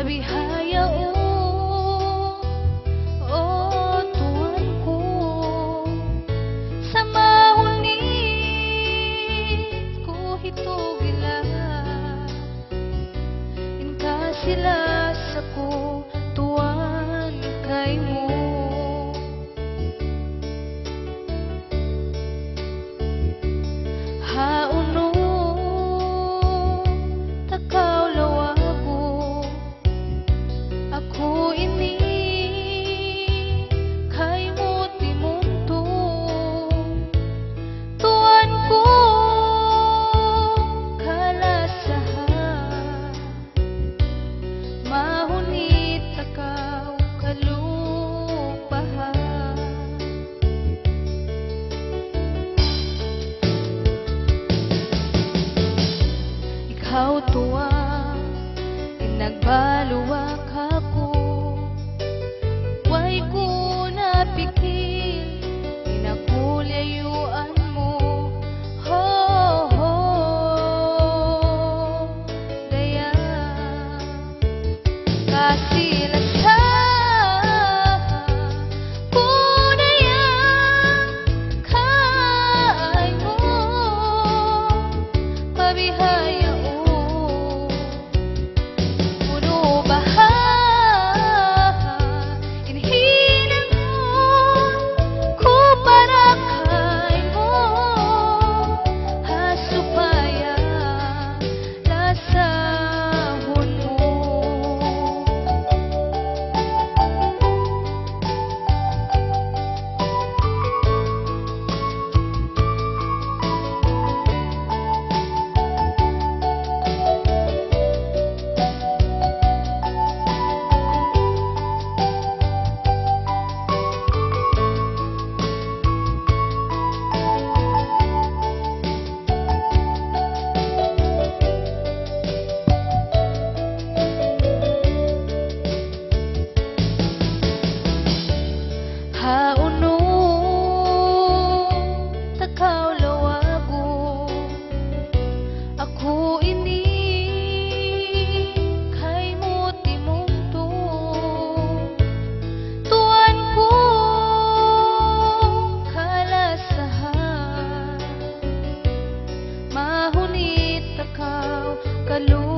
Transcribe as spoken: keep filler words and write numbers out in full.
Bihaun, O Tuhan ku, sa' mahunit ku hitugila in kasi-lasa ku, Tuhan, kaymu. Hawnu ta kaw lawagun, aku ini kaymu timuntung, Tuhan ku, kalasahan. Mahunit ta kaw kalupahan. Ikaw tuwan in nagbaluwa kāku', way ku na pikil in aku liyayuan mu. Ho, ho, dayahan. Kasi-lasa ku na yan kaymu, pa bihaun. Unu baha' in hinangun ku para kaymu, ha supaya lasahun mu. Hawnu ta kaw lawagun, aku ini kaymu timuntung, Tuhan ku, kalasahan. Mahunit ta kaw kalu-